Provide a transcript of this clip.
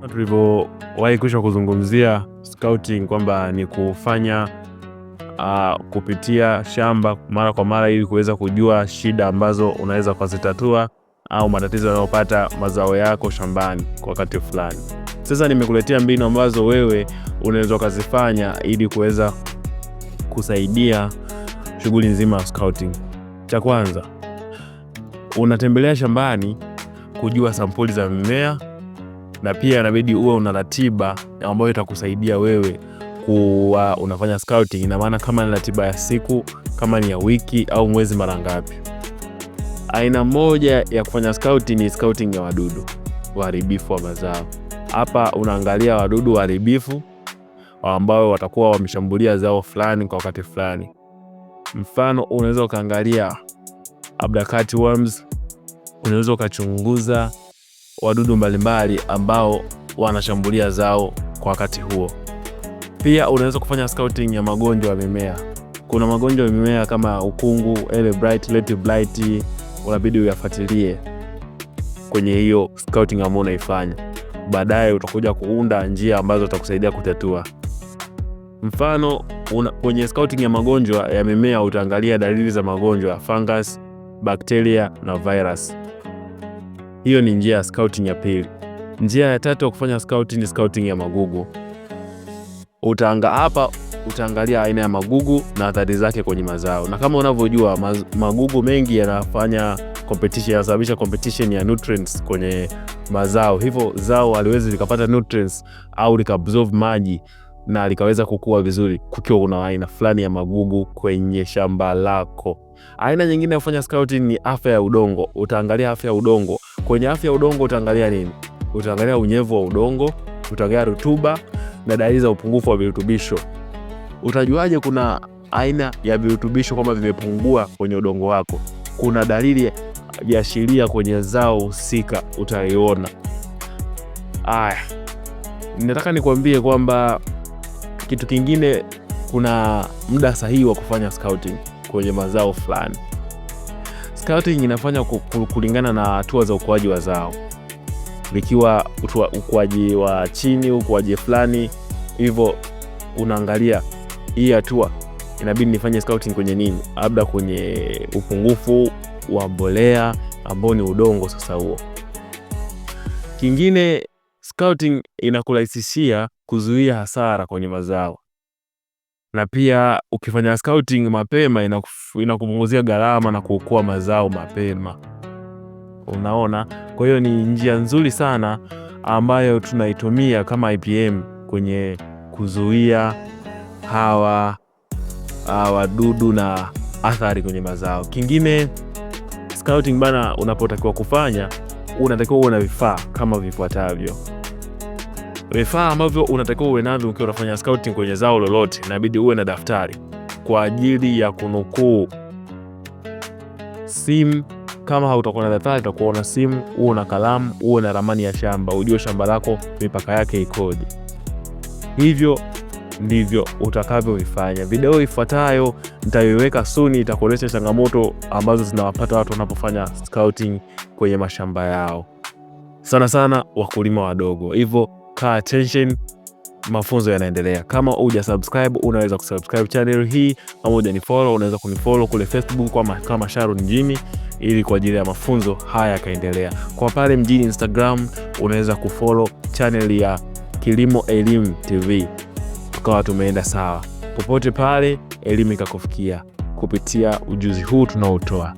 Tulivyowahi kwisha kuzungumzia scouting kwamba ni kufanya kupitia shamba mara kwa mara ili kuweza kujua shida ambazo unaweza kuzitatua au matatizo yanayopata mazao yako shambani kwa wakati fulani. Sasa nimekuletea mbinu ambazo wewe unaweza ukazifanya ili kuweza kusaidia shughuli nzima ya scouting. Cha kwanza, unatembelea shambani kujua sampuli za mimea, na pia inabidi uwe una ratiba ambayo itakusaidia wewe kuwa unafanya scouting. Ina maana kama ni ratiba ya siku, kama ni ya wiki au mwezi, mara ngapi. Aina moja ya kufanya scouting ni scouting ya wadudu waharibifu wa mazao. Hapa unaangalia wadudu waharibifu ambao watakuwa wameshambulia zao fulani kwa wakati fulani. Mfano, unaweza ukaangalia labda cutworms, unaweza ukachunguza wadudu mbalimbali ambao wanashambulia zao kwa wakati huo. Pia unaweza kufanya scouting ya magonjwa ya mimea. Kuna magonjwa ya mimea kama ukungu, early blight, late blight, unabidi uyafuatilie kwenye hiyo scouting ambayo unaifanya. Baadaye utakuja kuunda njia ambazo utakusaidia kutatua. Mfano kwenye scouting ya magonjwa ya mimea utaangalia dalili za magonjwa fungus, bakteria na virus. Hiyo ni njia ya scouting ya pili. Njia ya tatu ya kufanya scouting ni scouting ya magugu. Hapa utaangalia aina ya magugu na athari zake kwenye mazao, na kama unavyojua magugu mengi yanafanya competition, yanasababisha competition ya nutrients kwenye mazao, hivyo zao haliwezi likapata nutrients au likaabsorb maji na likaweza kukua vizuri kukiwa kuna aina fulani ya magugu kwenye shamba lako. Aina nyingine ya kufanya scouting ni afya ya udongo. Utaangalia afya ya udongo. Kwenye afya ya udongo utaangalia nini? Utaangalia unyevu wa udongo, utaangalia rutuba na dalili za upungufu wa virutubisho. Utajuaje kuna aina ya virutubisho kwamba vimepungua kwenye udongo wako? Kuna dalili viashiria kwenye zao husika utaiona. Aya, nataka nikwambie kwamba kitu kingine, kuna muda sahihi wa kufanya scouting kwenye mazao fulani. Scouting inafanya kulingana na hatua za ukuaji wa zao, likiwa ukuaji wa chini, ukuaji fulani hivyo, unaangalia hii hatua inabidi nifanye scouting kwenye nini, labda kwenye upungufu wa mbolea ambao ni udongo. Sasa huo kingine, scouting inakurahisishia kuzuia hasara kwenye mazao, na pia ukifanya scouting mapema inakupunguzia gharama na kuokoa mazao mapema. Unaona, kwa hiyo ni njia nzuri sana ambayo tunaitumia kama IPM kwenye kuzuia hawa wadudu na athari kwenye mazao. Kingine, scouting bana, unapotakiwa kufanya unatakiwa uwe na vifaa kama vifuatavyo. Vifaa ambavyo unatakiwa uwe navyo ukiwa unafanya scouting kwenye zao lolote, inabidi uwe na daftari kwa ajili ya kunukuu, simu. Kama hautakuwa na daftari, utakuwa na simu, uwe na kalamu, uwe na ramani ya shamba, ujue shamba lako mipaka yake ikoje. Hivyo ndivyo utakavyovifanya. Video ifuatayo nitaiweka soon, itakuonyesha changamoto ambazo zinawapata watu wanapofanya scouting kwenye mashamba yao, sana sana wakulima wadogo. Hivyo kaa attention, mafunzo yanaendelea. Kama huja subscribe, unaweza kusubscribe channel hii pamoja ni follow, unaweza kunifollow kule Facebook kama Sharon Jimmy ili kwa ajili ya mafunzo haya yakaendelea. Kwa pale mjini Instagram unaweza kufollow channel ya Kilimo Elimu TV, tukawa tumeenda sawa. Popote pale elimu ikakufikia kupitia ujuzi huu tunaotoa.